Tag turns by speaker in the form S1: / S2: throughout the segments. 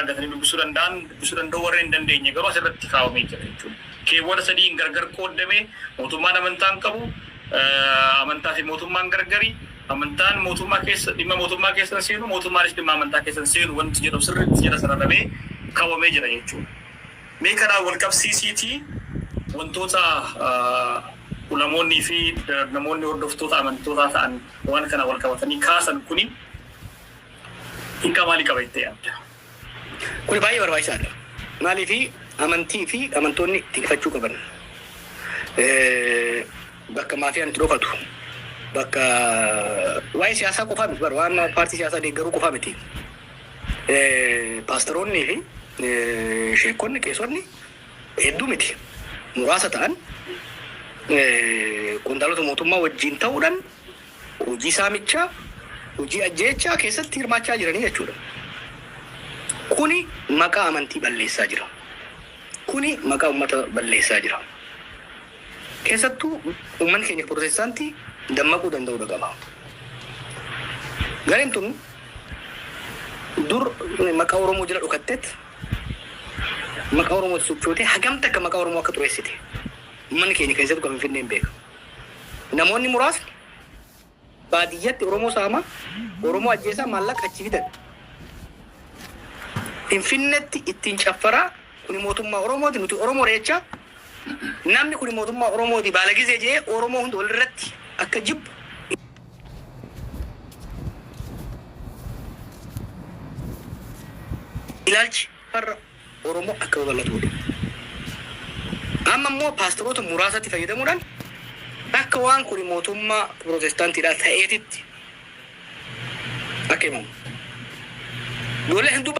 S1: argatanii dubbisuu danda'an, dubbisuu danda'u warreen hin dandeenye garuu asirratti kaawamee jira jechuudha. Keewwata sadiin gargar qooddamee mootummaan amantaa hin qabu, amantaa fi mootummaan gargari, amantaan mootummaa keessa dhimma mootummaa keessa hin seenu, mootummaanis dhimma amantaa keessa hin seenu wanti jedhu sirriitti jala sararamee kaawamee jira jechuudha. Mee kanaan wal qabsiisiitii wantoota ulamoonnii fi namoonni hordoftoota amantootaa ta'an waan kana wal qabatanii kaasan kuni hiika maalii qaba jettee yaadda?
S2: Kuni baay'ee barbaachisaadha. Maaliif amantii fi amantoonni tikfachuu qaban. Bakka maafiyaan itti dhokatu, bakka waa'ee siyaasaa qofaa miti bara waan paartii siyaasaa deeggaruu qofaa miti. Paastaroonnii fi sheekonni, qeesonni hedduu miti muraasa ta'an qondaalota mootummaa wajjin ta'uudhaan hojii saamichaa, hojii ajjeechaa keessatti hirmaachaa jiranii jechuudha. Kuni maqaa amantii balleessaa jira. Kuni maqaa uummata balleessaa jira. Keessattuu uummanni keenya pirootestaantii dammaquu danda'uudha qaba. Gareen tun dur maqaa Oromoo jala dhokatteet maqaa Oromooti sochootee hagam takka maqaa Oromoo akka xureessite uummanni keenya keessattuu kan Finfinnee hin beeka. Namoonni muraasni baadiyyatti Oromoo saamaa, Oromoo ajjeesaa maallaqa achi fidan. Finfinnetti ittiin caffaraa kuni mootummaa Oromooti nuti Oromoo jechaa namni kuni mootummaa Oromooti baalagizee jedhee Oromoo hunda walirratti akka jibbu ilaalchi farra Oromoo akka babal'atu godhe. Amma immoo paasteroota muraasatti fayyadamuudhaan akka waan kuni mootummaa pirootestaantiidhaa ta'eetitti akka himamu. Ijoollee hedduu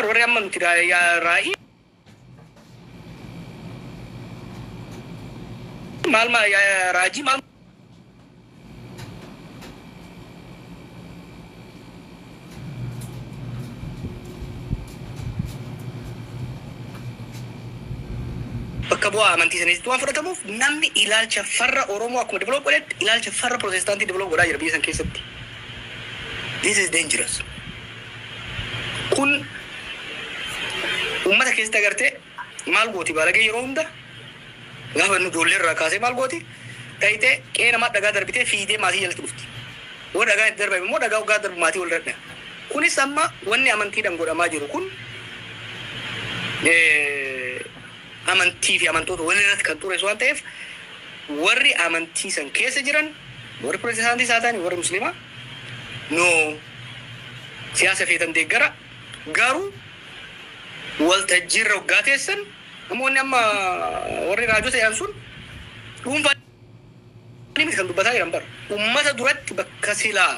S2: warri amma nuti raa'ii maal raajii maal bakka bu'aa amantii saniitti waan fudhatamuuf namni ilaalcha farra Oromoo akkuma develop godhetti ilaalcha farra Pirootestaantii develop godhaa jira biyya san keessatti. This is dangerous. Kun uummata keessatti agartee maal gooti baalagee yeroo hunda gaafa inni ijoollee irraa kaasee maal gooti dhayitee qe'ee namaa dhagaa darbitee fiigdee maatii jalatti dhufti. Yoo dhagaan itti darbame immoo dhagaa hoggaa darbu maatii walirra dhaha. Kunis amma wanni amantiidhaan godhamaa jiru kun amantii fi amantoota walirratti kan xureessu waan ta'eef warri amantii san keessa jiran warri pirootestaantiis haa ta'ani warri musliimaa no siyaasa feetan deeggara garuu waltajjiirra hoggaa teessan namoonni amma warri raajota jedhan sun dhuunfaa miti kan dubbataa jiran bara ummata duratti bakka silaa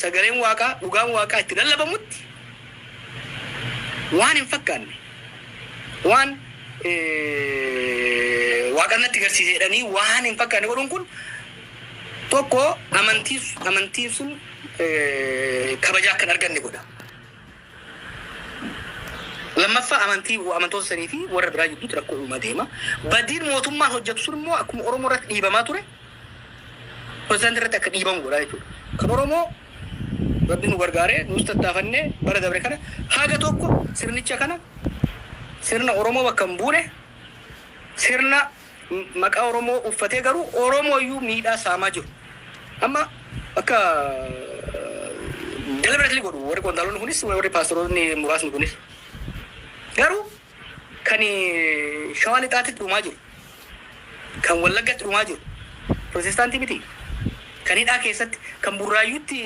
S2: sagaleen waaqaa dhugaan waaqaa itti lallabamutti waan hin fakkaanne waan waaqa natti garsiise jedhanii waan hin fakkaanne godhuun kun tokko amantiin sun kabajaa akka hin arganne godha. Lammaffaa amantii amantoota sanii fi warra biraa jidduutti rakkoo uumaa deema. Badiin mootummaan hojjetu sun immoo akkuma Oromoo irratti dhiibamaa ture pirezidaantii irratti akka dhiibamu godha jechuudha. Kan Oromoo Rabbi nu gargaaree nus tattaafannee bara dabre kana haga tokko sirnicha kana sirna Oromoo bakka hin buune sirna maqaa Oromoo uffatee garuu Oromoo iyyuu miidhaa saamaa jiru. Amma akka deliberately godhu warri qondaalonni kunis warri paastoroonni muraasni kunis. Garuu kan Shawaa Lixaatti dhumaa jiru, kan Wallaggatti dhumaa jiru pirootestaantii miti. Kan hidhaa keessatti, kan Burraayyuutti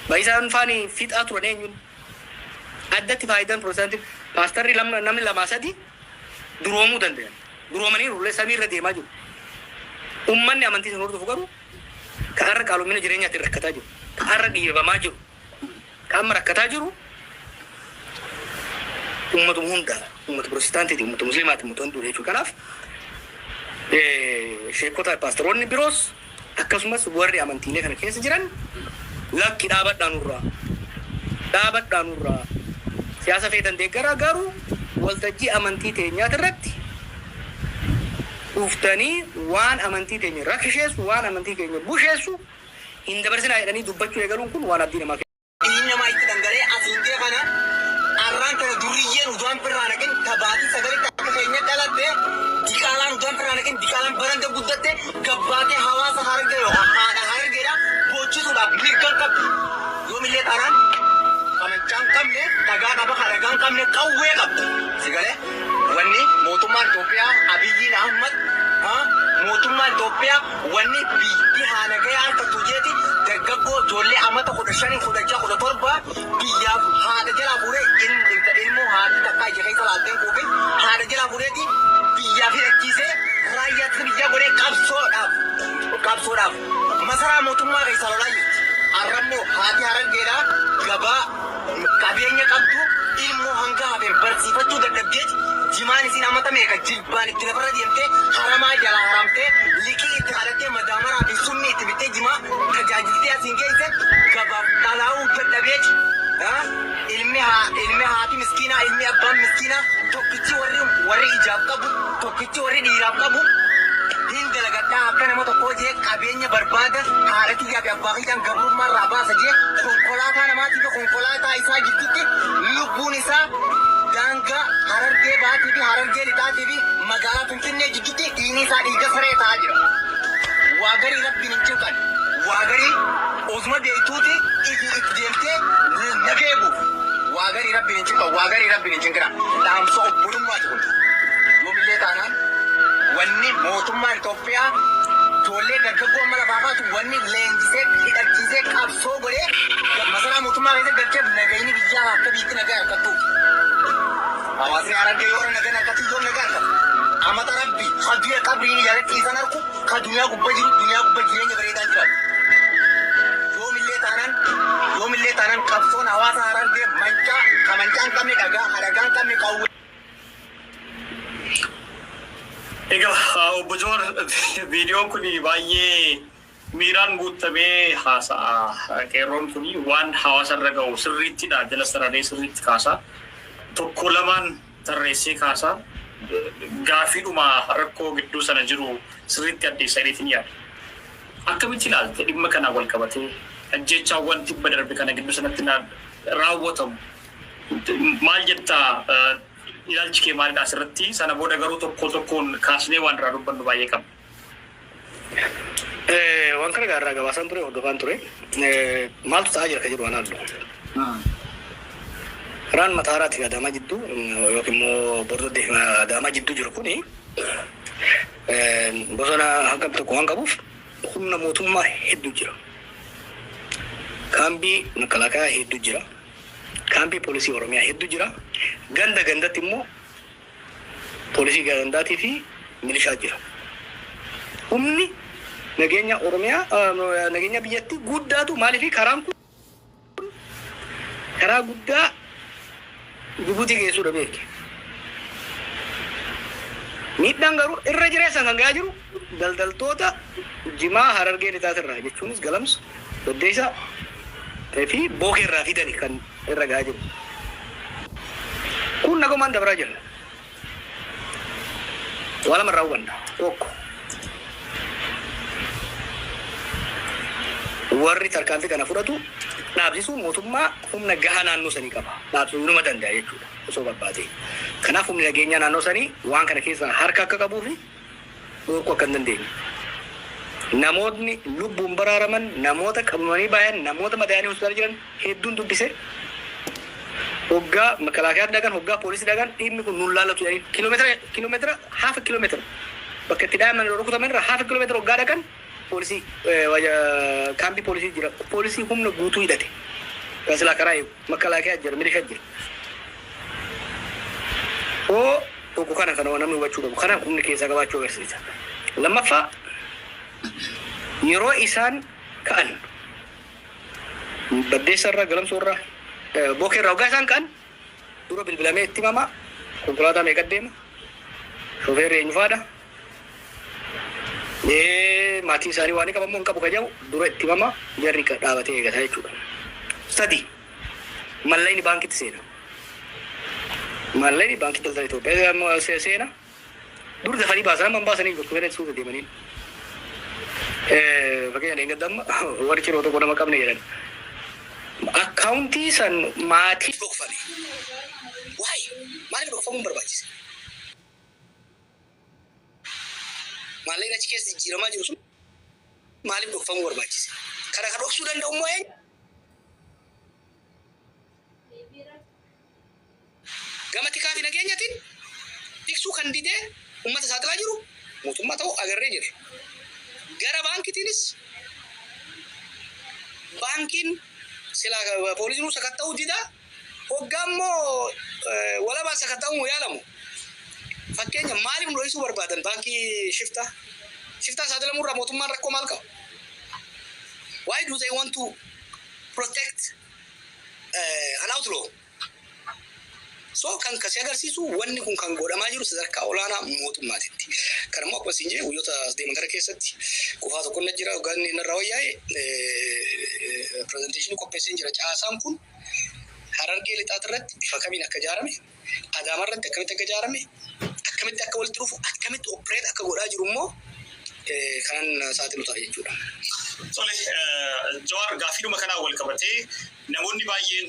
S2: Baay'isaan faani fixaa turan eenyuun? Addatti faayidaan pirootestaantii paastarri namni lamaa sadi duroomuu danda'an. Duroomaniiru illee samii irra deemaa jiru. Uummanni amantii sana hordofu garuu ka har'a qaalomina jireenyaatiin rakkataa jiru, ka har'a dhiibamaa jiru, ka amma rakkataa jiru uummatuma hunda, uummata pirootestaantiiti, uummata musliimaati, uummata hunduudha jechuudha. Kanaaf sheekota paasteroonni biroos akkasumas warri amantiilee kana keessa jiran lakki dhaabadhaa nurraa. Dhaabadhaa nurraa. Siyaasa feetan deeggaraa garuu waltajjii amantii teenyaati irratti Dhuftanii waan amantii teenya rakisheessu, waan amantii keenya busheessu hin dabarsinaa jedhanii dubbachuu eegaluun kun waan abdii namaa
S3: Dhiigni namaa itti dhangala'ee asiin gahe kana arraan tana durriyyeen udaan firraa naqin ta baatii sagalitti akka keenya dhalatte, diqaalaan udaan firraa naqin, diqaalaan baranda guddatte gabbaatee hawaasa Harargee yookaan haadha Harargeedha boochisuudhaaf mirga hin qabdu. Yoomillee taanaan kamancaa hin qabne dhagaa qaba, ka dhagaa hin qabne qawwee qabdi. Si galee? Wanni mootummaan Itoophiyaa Abiyyiin Ahmad mootummaan Itoophiyaa wanni biyytti haa nagaya arkattu jeeti dargaggoo ijoollee amata 15, 16, 17 biyyaaf haadha jalaa fuudhee, ilmoo haati takkaa ija keessa laaltee hin quufin haadha jalaa fuudheeti biyyaaf hidhachiisee raayyaa ittisa biyyaa godhee qabsoodhaaf masaraa mootummaa keessaa lolaa jirti. Arrammoo haati Harargeedhaa gabaa qabeenya qabdu ilmoo hanga hafeen barsiifachuu dadhabdeeti jimaan isiin amata meeqa jilbaan itti lafarra deemtee haramaa jalaa haramtee liqii itti kadhattee madaamaraa fi summii itti bittee jimaa tajaajiltee asiin geesse gabaaf dhalaa'uu dadhabeeti. Ilmi haa ilmi haati miskiinaa, ilmi abbaan miskiinaa, tokkichi warri ijaaf qabu, tokkichi warri dhiiraaf qabu hin dalagadhaa akka nama tokkoo jee qabeenya barbaada, haadha tiyyaa fi abbaa kiyyaan gabrummaa irraa baasa jee konkolaataa namaatii fi konkolaataa isaa gidduutti lubbuun isaa daangaa Harargee Bahaatii fi Harargee Lixaatii fi magaalaa Finfinnee gidduutti dhiigni isaa dhiiga saree ta'aa jira. Waa garii Rabbiin hin cinqan. Waa garii osuma beektuuti ifi itti deemtee nagaya buuf. Waa garii Rabbiin hin cinqan. Waa garii Rabbiin hin cinqina. Dhaamsa obbolummaati kun. Yoomillee taanaan wanni mootummaan Itoophiyaa ijoollee dargaggoo amma lafaa kaatu wanni leenjisee hidhachiisee qabsoo godhee masaraa mootummaa keessa galcheef nagayni biyyaa akka biitti nagaa harkattuuf. Hawaasni Harargee yoo nagan harkatu yoom nagaa harkata? Amata Rabbi ka du'e qabriin jala ciisan harku, ka duniyaa gubba jiru duniyaa gubba jireenya bareedaan jiraatu. Yoomillee taanaan qabsoon hawaasa Harargee mancaa, ka mancaa hin qabne dhagaa, ka dhagaa hin qabne qawwee.
S1: Egaa obbo Joowar, viidiyoon kun baay'ee miiraan guutamee haasa'a. Qeerroon kun waan hawaasa irra ga'u sirriittidha jala sararee sirriitti kaasa. Tokko lamaan tarreessee kaasa. Gaafiidhuma rakkoo gidduu sana jiru sirriitti addeessa jedheetiin yaada. Akkamitti ilaalte dhimma kanaan wal qabatee ajjeechaawwan tibba darbe kana gidduu sanatti raawwatamu? Maal jettaa, ilaalchi kee maalidha asirratti? Sana booda garuu tokko tokkoon kaasnee waan irraa dubbannu baay'ee qabna.
S2: Waan kana gaarraa gabaasaan ture, hordofaan ture. Maaltu ta'aa jira ka jedhu waan haallu. Karaan Mataaraatii fi Adaamaa jidduu yookiin immoo Bordoddee fi Adaamaa jidduu jiru kuni bosona hangam tokko waan qabuuf humna mootummaa hedduu jira. Kaambii makalaakaa hedduu jira. Kaampii poolisii Oromiyaa hedduu jira. Ganda gandatti immoo poolisii gandaatii fi milishaa jira. Humni nageenya Oromiyaa, nageenya biyyattii guddaatu, maaliif, karaan kun karaa guddaa Jibuutii geessuudha beeki. Miidhaan garuu irra jireessan kan gahaa jiru daldaltoota jimaa Harargee Lixaatirraa, jechuunis Galamsa, Baddeessaa fi Bookee irraa fidani kan irra gahaa jiru. Kun nagumaan dabraa jira. Waa lama irraa hubanna. Tokko, warri tarkaanfii kana fudhatu dhaabsisuun mootummaa humna gahaa naannoo sanii qaba. Dhaabsisuu numa danda'a jechuudha osoo barbaade. Kanaaf humni nageenyaa naannoo sanii waan kana keessaa harka akka qabuu fi dhorkuu akka hin dandeenye. Namootni lubbuun baraaraman, namoota qabamanii bayan, namoota madaa'anii hospitaala jiran hedduun dubbise. Hoggaa makalaakaa dhaqan, hoggaa poolisii dhaqan, dhimmi kun nun laallatu jedhanii kiiloomeetira haafa kiiloomeetira bakka itti dhaaman rukutaman irra haafa kiiloomeetira hoggaa dhaqan poolisii kaampii poolisii jira. Poolisii humna guutuu hidhate. Kan silaa karaa eegu makalaakaa jira, milishaa jira. Oo tokko kana kana namni hubachuu qabu. Kana humni keessaa qabaachuu agarsiisa. Lammaffaa, yeroo isaan ka'an Baddeessa irraa, Galamsoo irraa, Bookee irraa hoggaa isaan ka'an dura bilbilamee itti himama. Konkolaataa meeqa deema? Shofeerri eenyu faadha? Maatiin isaanii waan ni qabamu hin qabu kan jedhamu dura itti himama, jarri dhaabatee eegata jechuudha. Sadi, mallaqni baankitti seena. Mallaqni Baankii Daldala Itoophiyaa seena. Dur dafanii baasan, amma hin baasanii, bakka fedhan suuta deemanii. Fakkeenya dheengadda amma warri ciroo tokko nama qabne jedhan. Akkaawuntii san maatii dhokfame. Waay, maaliif dhokfamuun barbaachise? Maallaqni achi keessa jijjiiramaa jiru sun maaliif dhokfamuu barbaachise? Kana kan dhoksuu danda'u immoo eenyu? Gama tikaa fi nageenyatiin tiksuu kan didee uummata saaxilaa jiru mootummaa ta'uu agarree jirra. Gara baankiitiinis baankiin silaa poolisiin sakatta'uu didaa, hoggaa immoo walabaan sakatta'uu yaalamu. Fakkeenya, maaliif nu dhoksuu barbaadan baankii shiftaa? Shiftaa saaxilamuu irraa mootummaan rakkoo maal qaba? Why do they want to protect an outlaw? So kan kasi agarsiisu, wanni kun kan godhamaa jiru sadarkaa olaanaa mootummaatitti. Kan immoo akkuma siin jedhe, guyyoota as deeman kana keessatti qufaa tokko na jira, hoggaan inni irraa wayyaa'e presentation qopheessee jira. Caasaan kun Harargee Lixaat irratti bifa kamiin akka ijaarame, Adaama irratti akkamitti akka ijaarame, akkamitti akka walitti dhufu, akkamitti operate akka godhaa jiru immoo kanan saaxilu ta'a jechuudha.
S1: Tole, Jawaar, gaaffiidhuma kanaan wal qabatee namoonni baay'een,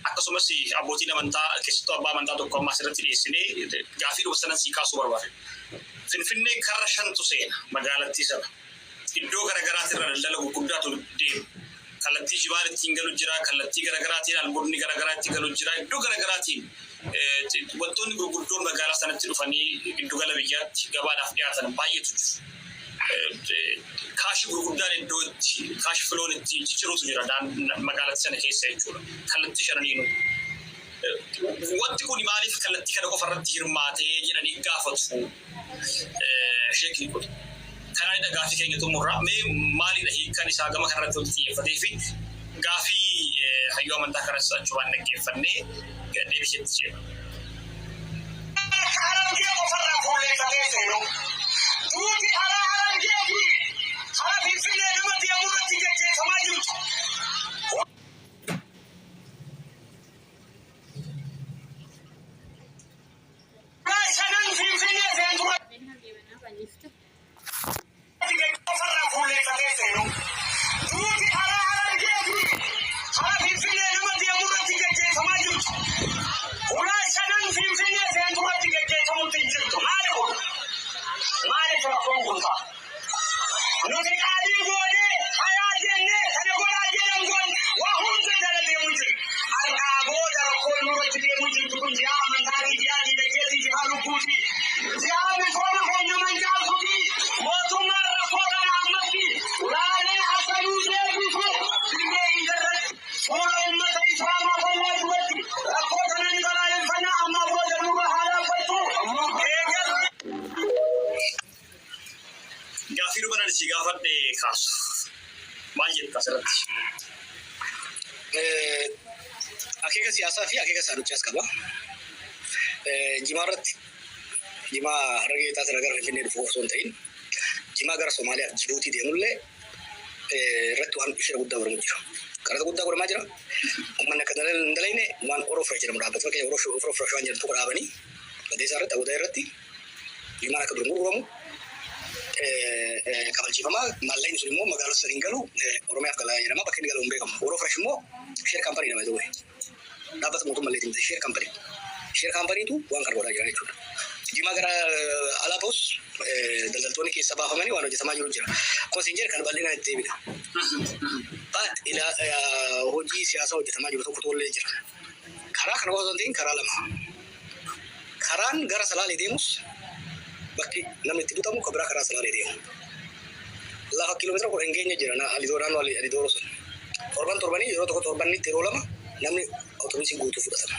S1: akkasumas abbootiin amantaa, keessattuu abbaa amantaa tokko amma asirratti dhiyeessinee gaaffiidhuma sanan sii kaasuu barbaade. Finfinnee karra shantu seena magaalattii sana. Iddoo garaagaraatirra daldala gurguddaatu deema. Kallattii jimaan ittiin galu jira, kallattii garaagaraatiin albuudni garaagaraa itti galu jira, iddoo garaagaraatiin wantoonni gurguddoon magaalaa sanatti dhufanii giddugala biyyaatti gabaadhaaf dhiyaatan baay'eetu jiru. Kaashii gurguddaan iddoo itti cash flown itti jijjiirutu jira magaalattii sana keessa jechuudha. Kallattii shananiinuu. Wanti kun maaliif kallattii kana qofa irratti hirmaatee jedhanii gaafatu sheekni kun. Kanaanidha gaafii keenya xumurraa. Mee maalidha hiikkaan isaa gama kanarratti wanti xiyyeeffatee fi gaafii hayyuu amantaa kanas achumaan dhaggeeffannee deebisetti ceena.
S4: Harargee qofarraa fuulleeffatee seenu. Duuti karaa Harargee fi karaa Finfinnee nama deemu irratti gaggeeffamaa jirtu. Karaa shanan Finfinnee seentu qofarraa fuulleeffatee seenu. Duuti karaa Harargee fi karaa Finfinnee nama deemu irratti gaggeeffamaa jirtu. Ulaa shanan Finfinnee seentu irratti gaggeeffamutti hin jirtu. Maali kun? Maaliif rakkoon kun ta'a? Nuti qaalii goonee hayaa jennee kana godhaa jedhan goon waa hunda jala deemu jiru. Har'aa booda rakkoon nurratti deemu jirtu kun ji'a amantaatii, ji'a diinagdeetii, ji'a lubbuuti. Ji'a misooma keenya mancaasuti. Mootummaan rakkoo kana ammatti laalee akka nuu deebisu dirree irratti fuula uummata Islaamaa bal'aa duratti rakkoo kana ni balaaleffannaa, amma booda nurra haa dhaabbatu. Eegas
S1: Gaaffii dhuma nan si gaafadhe kaasu. Maal jetta asirratti?
S2: Akeeka siyaasaa fi akeeka saamichaas qaba. Jimaa irratti, jimaa Harargee Lixaa irraa gara Finfinnee dhufu osoo hin ta'in, jimaa gara Somaaliyaa fi Jibuutii deemullee irratti waan shira guddaa godhamu jira. Qaraxa guddaa godhamaa jira. Uummanni akka hin dalagne waan Oro Fresh jedhamu dhaabbata. Fakkeenya, Oro Fresh waan jedhamu tokko dhaabanii Baddeessaa irratti, Awwadaa irratti jimaan akka dur gurguramu kafalchiifamaa, maallaqni sun immoo magaalota saniin galu, Oromiyaaf galaa jedhama, bakka inni galu hin beekamu. Oro Fresh immoo share company dha, by. Dhaabbata mootummaa illee miti, share company. Share companytu waan kana godhaa jira jechuudha. Jimaa gara alaa bahus daldaltoonni keessa baafamanii waan hojjetamaa jiru jira. Akkuma isin jedhe, kan bal'inaan itti deebina. But hojii siyaasaa hojjetamaa jiru tokko tollee jira. Karaa kana qofa osoo hin ta'in karaa lama. Karaan gara Salaalee deemus bakki namni itti butamu kan biraa karaa Salaalee deemu. Lafa kiiloomeetira 10 hin geenye jira Alidoo, naannoo Alidooroo sun. Torban torbanii yeroo tokko, torbanitti yeroo lama namni otobisii guutuu fudhatama.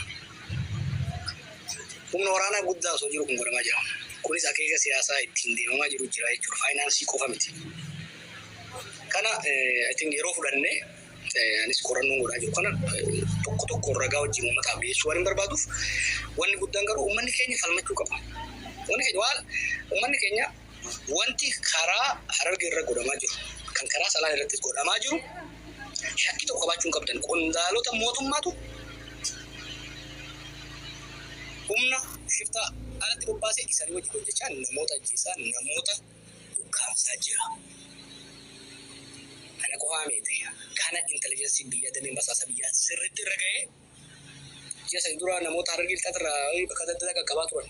S2: Humna waraanaa guddaa osoo jiru kun godhamaa jira. Kunis akeeka siyaasaa ittiin deemamaa jiru jira jechuudha. Faayinaansii qofa miti. Kana I think yeroo fudhannee anis qorannoon godhaa jiru kana tokko tokko ragaa wajjin uummataaf dhiyeessuu waan hin barbaaduuf, wanni guddaan garuu uummanni keenya falmachuu qaba. Uummanni keenya waan uummanni keenya wanti karaa Harargee irra godhamaa jiru, kan karaa Salaalee irrattis godhamaa jiru, shakkii tokko qabaachuu hin qabdan. Qondaalota mootummaatu humna shiftaa Alatti bobbaasee isaanii wajjin hojjechaa, namoota ajjeesaa, namoota ukkaamsaa jira. Kana qofaa miti. Kana intelligence biyyaa, dameen basaasa biyyaa sirriitti irra ga'ee, ji'a 3 dura namoota Harargee Lixaatirraa bakka adda addaa qaqqabaa turan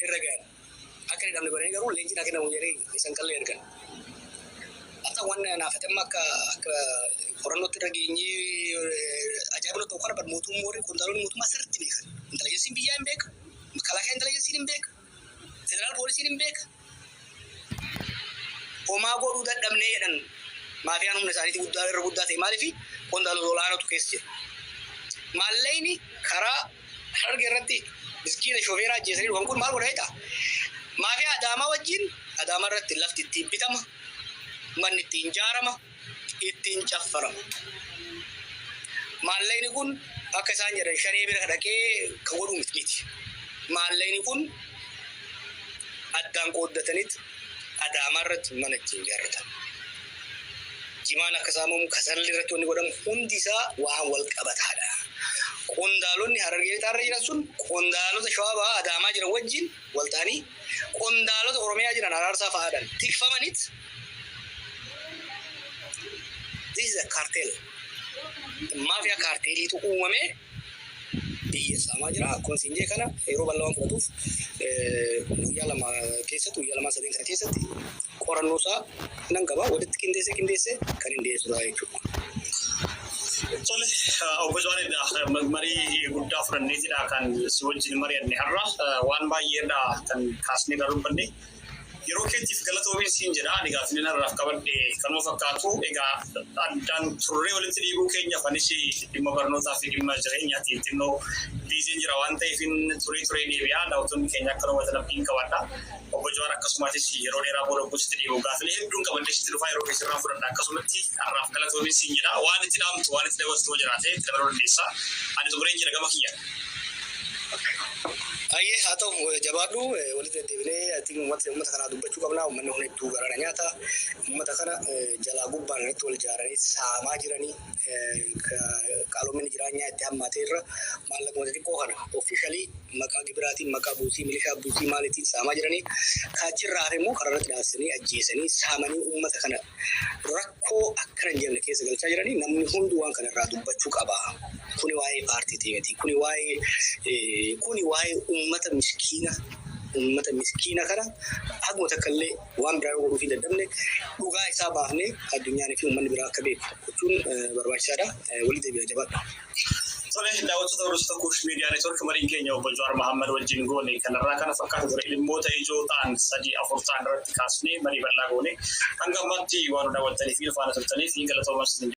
S2: irra ga'an. Akka hin hidhamne godhanii garuu leenjiin haa kennamu jedhee isaan qallee ergan. Hatta waan naafatamma akka qorannootti irra geenyee ajaa'iba tokko kana mootummaa, warri qondaalonni mootummaa sirriitti beekan. Intelligenceiin biyyaa hin beeka. Makalaakaa intelligenceiin hin beeka. Federaal poolisiin hin beeka. Homaa godhuu dadhabnee jedhan. Maafiyaan humna isaaniitii guddaa irra guddaa ta'e, maaliifi qondaalota olaanootu keessa jira. Maallaqni karaa Harargee irratti miskiina shofeeraa ajjeesanii dhufan kun maal godha jedha? Maafiyaa Adaamaa wajjin Adaamaa irratti lafti ittiin bitama, manni ittiin ijaarama, ittiin caffarama. Maallaqni kun akka isaan jedhan shanee bira dhaqee kan godhu miti. Maallaqni kun addaan qooddataniit Adaamaa irratti mana ittiin ijaarratan. Jimaan akka saamamu, kasalli irratti wanni godhamu hundi isaa waan wal qabataadha. Qondaalonni Harargee Lixaarra jiran sun qondaalota Shawaa Bahaa Adaamaa jiran wajjin wal ta'anii, qondaalota Oromiyaa jiran Araarsaa fa'aadhaan tikfamanit, this is a cartel. Maafiyaa carteliitu uumamee biyya saamaa jira. Akkuma siin jee, kana yeroo bal'aa waan fudhatuuf guyyaa 2 keessatti, guyyaa lamaa sadeen kana keessatti qorannoo isaa nan qaba. Walitti qindeessee qindeessee kan hin dhiyeessu ta'a jechuudha.
S1: Tole, obbo Jawaar, marii guddaa fudhanneetidha kan si wajjin mari'anne har'a. Waan baay'eedha kan kaasnee irraa dubbanne. Yeroo keetiif galatoomiin siin jedha. Ani gaaffileen har'aaf qabadhe kanuma fakkaatu. Egaa addaan turree walitti dhiibuu keenyaaf anis dhimma barnootaa fi dhimma jireenyaatiin xinnoo busyn jira waan ta'eef turee turee deebi'a. Daawwattoonni keenya akka hubatan abdiin qabadha. Obbo Jawaar, akkasumatis yeroo dheeraa booda gositti dhiibu gaaffilee hedduun qabadhee sitti dhufaa, yeroo keessirraa fudhadha. Akkasumatti har'aaf galatoomiin siin jedha. Waan itti dhaamtu, waan itti dabaltu yoo jiraate itti dabaluu dandeessa. Ani xumureen jira gama kiyya.
S2: Ayyee, haa ta'u, jabaadhu. Walitti deddeebinee ati uummata kanaa dubbachuu qabna. Uummanni kun hedduu garaana nyaata. Uummata kana jalaa gubbaan irratti wal ijaaranii saamaa jiranii, qaaloominni jireenyaa itti hammaatee irra maallaquma xixiqqoo kana officially maqaa gibiraatiin, maqaa buusii milishaa, buusii maaliitiin saamaa jiranii, kaachirraa hafe immoo karaa irratti dhaabsisanii ajjeesanii saamanii uummata kana rakkoo akkana hin jenne keessa galchaa jiranii. Namni hundi waan kana irraa dubbachuu qaba. Kuni waa'ee paartii miti. Kuni waa'ee uummata miskiina kana haguma takka illee waan biraa godhuu fi dadhabne dhugaa isaa baafnee addunyaan fi uummanni biraa akka beeku gochuun barbaachisaadha. Walii deebi'a, jabaadha.
S1: Tole, daawwattoota hordoftoota Kuush Miidiyaa Network, mariin keenya obbo Jawaar Mahammad wajjin goone kanarraa kana fakkaatu ture. Dhimmoota ijoo ta'an sadii afur ta'an irratti kaasnee marii bal'aa goone. Hanga ammaatti waan nu daawwattanii fi faana turtanii fi galatoomaa.